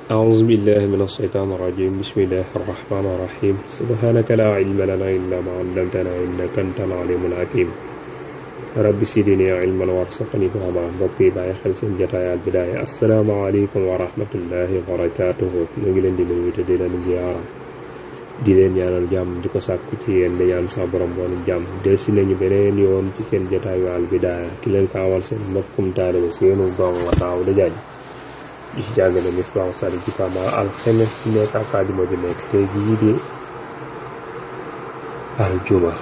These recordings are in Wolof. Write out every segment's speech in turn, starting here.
أعوذ بالله من الشيطان الرجيم بسم الله الرحمن الرحيم سبحانك لا علم لنا إلا ما علمتنا إنك أنت العليم الحكيم رب زدني علما وارزقني فهما mbokk yi bàyyi xel seen jotaay Al Bidaaya asalaamaaleykum wa rahmatullahi wa barakaatuhu ñu ngi leen di nuyu te di leen ziyaara di leen ñaanal jàmm di ko sàkku ci yéen di ñaan sa borom boonu jàmm delsi nañu beneen yoon ci seen jotaay Al Bidaaya ki leen ko awal seen mbokkum taalibe seenu dong wa taaw da jaaj di ci jàngale Misbaahu Salik ci Pama alxemes nekk ak àjjuma ju nekk tey jii di aljuma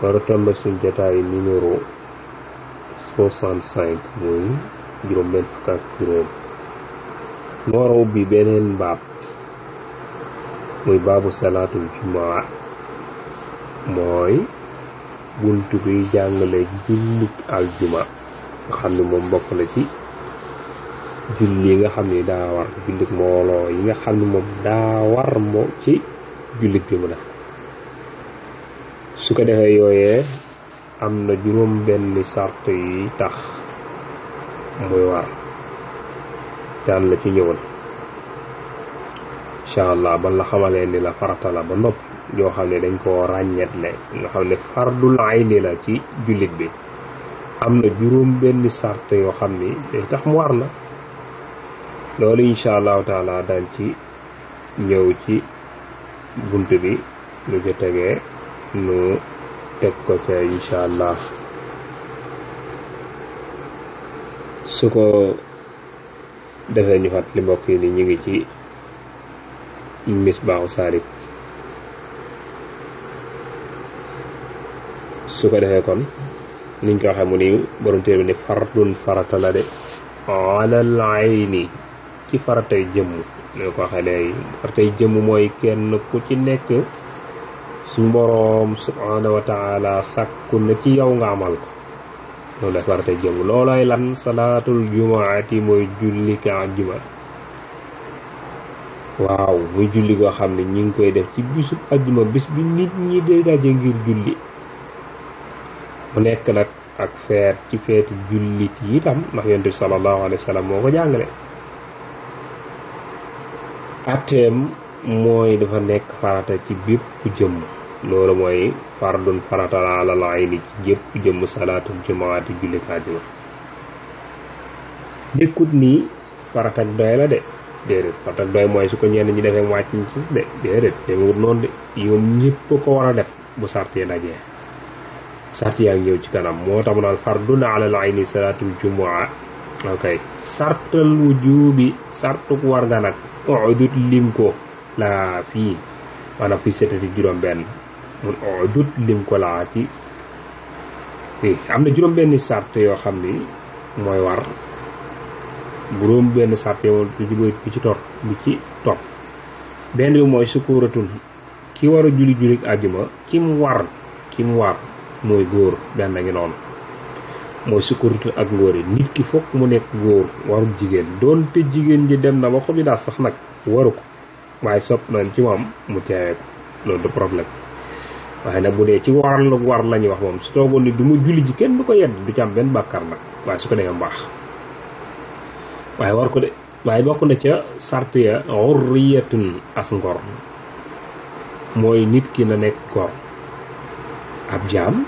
war a tombe suñ jotaay numéro 65 muy juróom benn fukk ak juróom noora ubbi beneen baab muy baabu salaatul jumaa mooy buntu bi jàngale jullit aljuma nga xam ne moom bokk na ci julli nga xam ne daa war jullit mbooloo yi nga xam ne moom daa war moo ci jullit bi mu def su ko defee yooyee am na juróom benn sart yi tax muy war daan la ci ñëwal incha allah ban la xamalee ni la farata la ba nopp yoo xam ne dañ koo ràññetle nga xam ne fardul ayni la ci jullit bi am na juróom benn sart yoo xam ni day tax mu war la loolu incha allahu taala daan ci ñëw ci bunt bi lu ca tegee nu teg ko ca incha allah su ko defee ñu fàttali mbokk yi ni ñu ngi ci Misbaahu Salik su ko defee kon niñ ko waxee mu ni borom téere bi ni fardun farata la de alal ayni ci faratay jëmm ñoo ko waxee léegi faratay jëmm mooy kenn ku ci nekk suñu boroom subhaanahu wa taala sàkku na ci yow nga amal ko loolu la faratay jëmm loolay lan salaatul jumaati mooy julli ka àjjuma waaw muy julli goo xam ne ñi ngi koy def ci bisub àjjuma bis bi nit ñi day daje ngir julli mu nekk nag ak feet ci feeti jullit yi itam ndax yonent bi sallallahu alayhi wa sallam moo ko jàngale atteem mooy dafa nekk farata ci bépp jëmm loolu mooy fardun farata alal ayni ci jépp jëmm salaatul jumaati julli ka àjjuma nekkut nii farata ak doy la de déedéet farata ak doy mooy su ko ñenn ñi defee mu wàcc ci de déedéet demewut noonu de yoom ñëpp ko war a def bu sartee dajee sart yaa ngi ñëw ci kanam moo tax mu naan fardun alal ayni salaatul jumaa ok sartal wujubi sartuk war nga nag udut lim ko laa fii maanaam fi setati juróom benn mun udut lim ko laa ci fii am na juróom benn sart yoo xam ni mooy war juróom benn sart yoo bi ci topp benn bi mooy sukuratun ki war a julli àjjuma ki mu war mooy góor benn ngi noonu mooy sukkuratu ak ngóor yi nit ki fokk mu nekk góor warul jigéen doonte jigéen ji dem na ba xobi daas sax nag waru ko waaye sopp nañ ci moom mu teewee ko loolu du problème waaye nag bu dee ci war la ñuy wax moom su toogoon ni du ma julli ji kenn du ko yedd du ci am benn bàkkar nag waaye su ko defee mbaax waaye war ko de waaye bokk na ca sart ya hurriyatun as ngor mooy nit ki na nekk gor ab jaam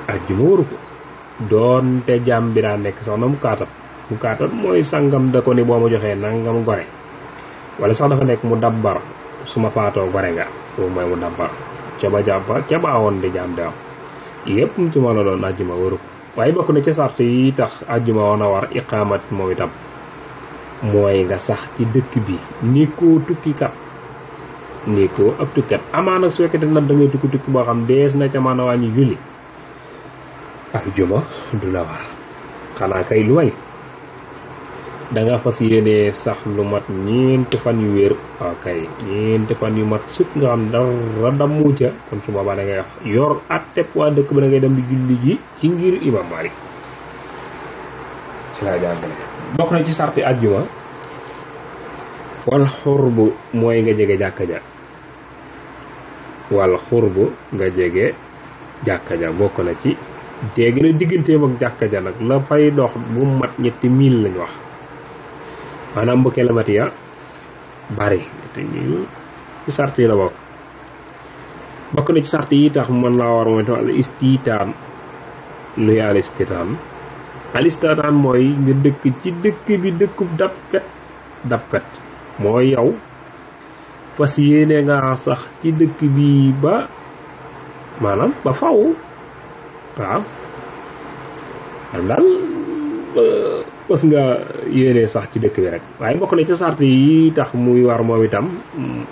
àjjuma waru ko doonte jaam bi daa nekk sax na mu kaatab mooy sangam da ko ni boo ma joxee nangam gore wala sax dafa nekk mu dabbar su ma faatoo gore nga boobu mooy mu dabbar ca baawoon di jaam di am yépp mu ci mën a doon àjjuma waru ko waaye bokk na ca sart yi tax àjjuma woon a war iqaamat moom itam mooy nga sax ci dëkk bi ni ko tukkikat ni ko ab tukkat amaana su fekkee nag da ngay tukki boo xam dees na ca mën a wàññi julli aljuma du la war xanaa kay lu may danga fas yéene sax lu mat ñeenti fan yu wér kay ñeenti fan yu mat sukk nga xam dara dammu ca kon su boobaa da ngay wax yor atteb waa dëkk ba da ngay dem di julli ji ci ngir imam Malik ci laa jàngale bokk na ci sarti aljuma wal xurbu mooy nga jege jàkka ja wal xurbu nga jege jàkka ja bokk na ci dégg na digganteem ak jàkka ja nag la fay dox bu mat 3 mil lañ wax maanaam bu kelimati ya bari te ñu ci sart yi la bokk na ci sart yi tax mën laa war mooy al istitaan luy al istitaan mooy nga dëkk ci dëkk bi dëkkub dappet mooy yow fas yéene nga sax ci dëkk bi ba maanaam ba faw waaw daal fas nga yéene sax ci dëkk bi rek waaye bokk na ci sart yi tax muy war moom itam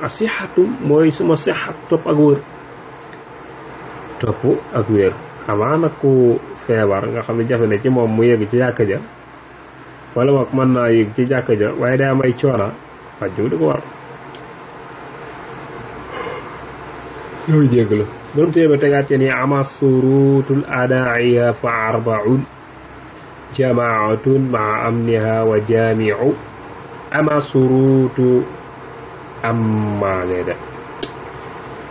asixatu mooy suma sixat topp ak wér amaana ku feebar nga xam ne jafe na ci moom mu yegg ci jàkka ja wala boog mën naa yegg ci jàkka ja waaye day am ay coona fajju di ko war ñooy jéglu borom téye ba tegaat ci ni ama surutul adaiya fa arbaun jamaatun maa amniha wa jamiu ama surutu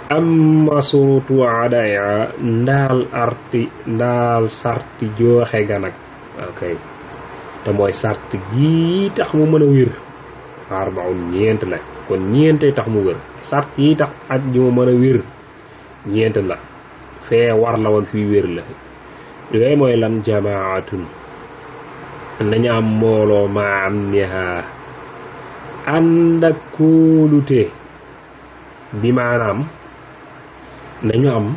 amma surutu adaya ndaal sarti jooxe ga nag okay te mooy sart gi tax mu mën a wér arbaun ñeent la kon ñeentay tax mu wér sart yi tax aj ji mu mën a wér ñeent la fee war la woon fii wér la yooyu mooy lan jamaatun nañu am mbooloo maa am neha ànd ak kóolute bi maanaam nañu am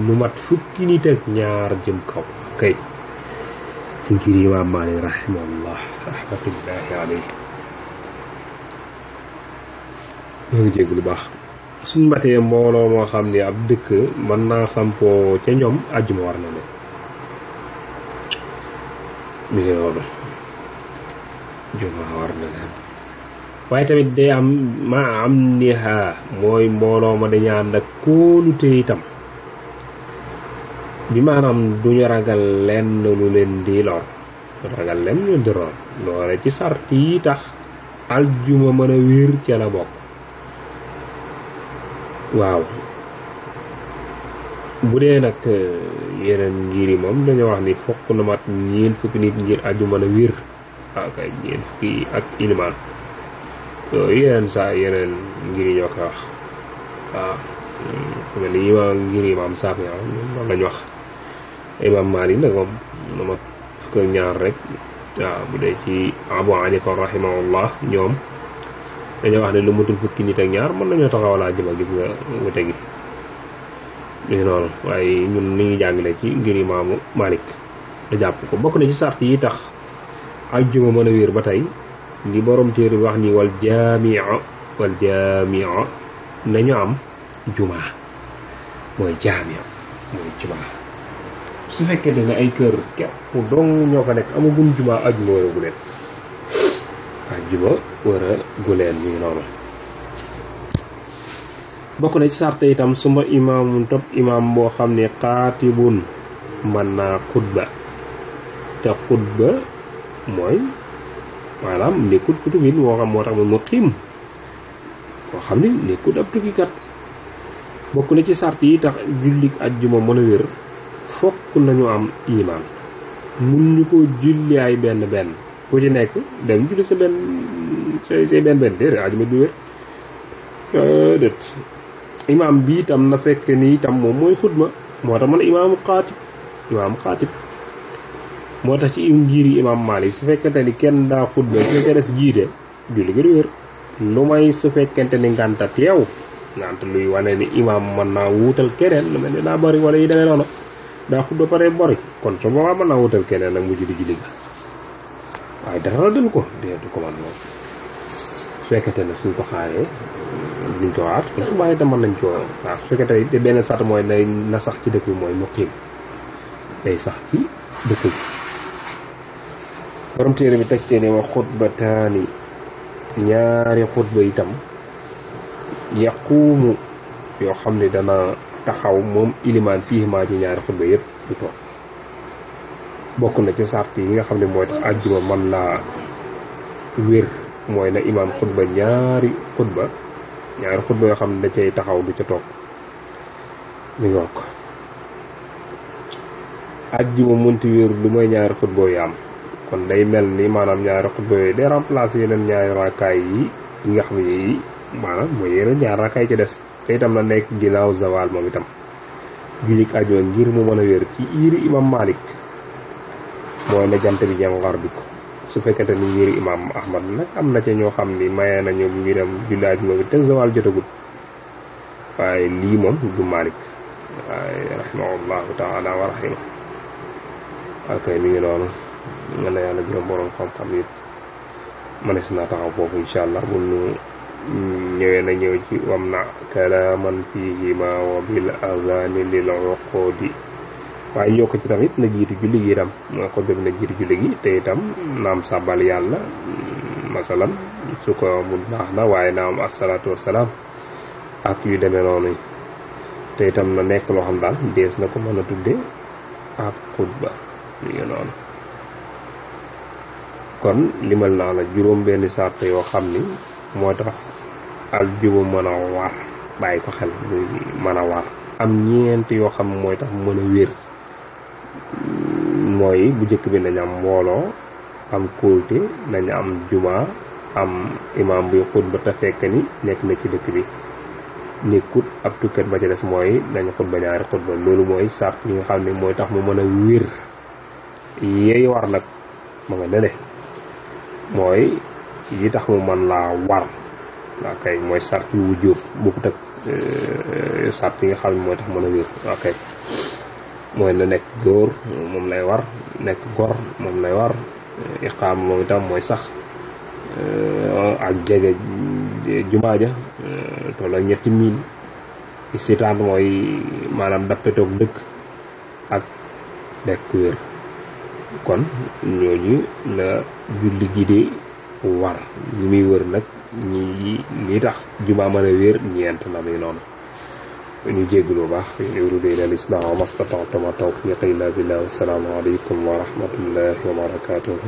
lu mat fukki nit ak ñaar jëm kaw kay ci ngir imaam Maalik rahimahullah rahmatullahi alayhi ñoo ngi jégg lu baax suñ matee mbooloo moo xam ne ab dëkk mën naa sampoo ca ñoom àjjuma war na leen mi ngi noonu juma war na leen waaye tamit day am maa am niha mooy mbooloo ma dañu ànd ak kóolute itam bi maanaam duñu ragal lenn lu leen di lor ragal lenn lu di lor loole ci sart yi tax aljuma mën a wér ca la bokk waaw bu dee nag yeneen ngir yi moom dañoo wax ni fokk na mat ñeent fukki nit ngir aju mën a wér waaw kay ñeent fukki ak ilimaan yooyu yeneen ngir yi ñoo koy wax waaw mel ni ngir imaam Saafi moom lañ wax imaam Maalik nag moom na mat fukk ak ñaar rek waaw bu dee ci Abu Hanifa rahimahullah ñoom dañoo wax ne lu matul fukki nit ak ñaar mën nañoo taxawal àjjuma gis nga wute gi ñu noonu waaye ñun ni ñuy jàngale ci ngir imaamu Malik da jàpp ko bokk na ci sart yi tax àjjuma mën a wér ba tey li borom téere bi wax ni wal jaami'a nañu am jumaa mooy jaami'a mooy jumaa su fekkee ne ay kër képp dong ñoo fa nekk amaguñ jumaa àjjuma war a gu leen àjjuma war a gu leen ñu noonu bokk na ci sarte itam suma imaamun topp imaam boo xam ne xaatibun mën naa xutba te xutba mooy maanaam nekkut ku tukki moo xam moo tax mu muqiim koo xam ne nekkut ab tukkikat bokk na ci sart yi tax jullik ajjuma mën a wér fokk nañu am imaan mun ñu ko julli ay benn ku ci nekk dem julli sa benn déedéet ajjuma du wér déet imaam bi itam na fekk ni itam moom mooy xutba moo tax man imaam xaatib moo tax ci ngiri imaam Maalik su fekkente ni kenn daa xutba su ca des jiite julli ga du wér lu may su fekkente ni ngànta teew ngànt luy wane ni imaam mën naa wuutal keneen lu mel ni daa bari wala yi demee noonu daa xutba pare bari kon su boobaa mën naa wuutal keneen nag mu julli ga waaye dara dal ko dee du ko man moom su fekkente ne suñ ko xaaree duñ ko waat waaye itam mën nañ ko waaw su fekkente ne te benn sart mooy na sax ci dëkk bi mooy muqiim day sax ci dëkk bi borom téere bi teg te ne wa xutbataani ñaari xutba itam yaquumu yoo xam ne dana taxaw moom ilimaan fii maa ci ñaari xutba yëpp du toog bokk na ci sart yi nga xam ne mooy tax àjjuma man laa wér mooy na imaam xutba ñaari xutba yoo xam ne da cay taxaw du ca toog mi yokk àjjuma mënti wér lu mooy ñaari xutba yu am kon day mel ni maanaam ñaari xutba yooyu day remplacer yeneen ñaari raakaay yi nga xam ne yi maanaam mooy yeneen ñaari raakaay ci des te itam la nekk ginnaaw zawal moom itam jullik ajoo ngir mu mën a wér ci iiri imam Malik mooy na jant bi jàngar bi ko su fekkente ni ngir imam Ahmad nag am na ca ñoo xam ni mayee nañu ngiram julli ajuma bi te zawal jotagut waaye lii moom du Malik waaye rahimahullahu taala wa rahima akay mi ngi noonu nga na yàlla gërëm borom xam-xam yëpp mënees naa taxaw foofu incha allah bu nu ñëwee na ñëw ci wam na kalaaman fiihima wa bil azani lil uqudi waaye yokk ci tamit na jiitu julli gi itam mooy xutba bi na jiitu julli gi te itam naam sàbbal yàlla masalan su ko mun baax na waaye naam asalaatu wasalaam ak yu demee noonu te itam na nekk loo xam daal dees na ko mën a tudde ak xutba mi ngi noonu kon limal naa la juróom benn sart yoo xam ni moo tax aljuma mën a war bàyyi ko xel muy mën a war am ñeent yoo xam mooy tax mën a wér mooy bu njëkk bi nañ am mbooloo am kóolte nañ am juma am imam buy xutba te fekk ni nekk na ci dëkk bi nekkut ab tukkat ba ca des mooy nañ xutba ñaari xutba loolu mooy sart yi nga xam ne mooy tax mu mën a wér yeey war nag ma nga nene mooy yi tax mu mën laa war kay mooy sart yu wujjóob bokkut ak sart yi nga xam ne mooy tax mën a wér kay mooy na nekk góor moom lay war nekk gor moom lay war iqaam moom itam mooy sax ak jege jumaa ja tolloo 3 mil istitaan mooy maanaam dappetoog dëkk ak nekk wér kon ñooñu la julli gi de war ñi muy wër nag ñi li tax jumaa mën a wér ñeent la muy noonu ñu jégglu baax in uriidu illa al-islaaha ma stata'tu wa ma tawfiiqi illa billah. Assalaamu aleykum wa rahmatullahi wa barakaatuh.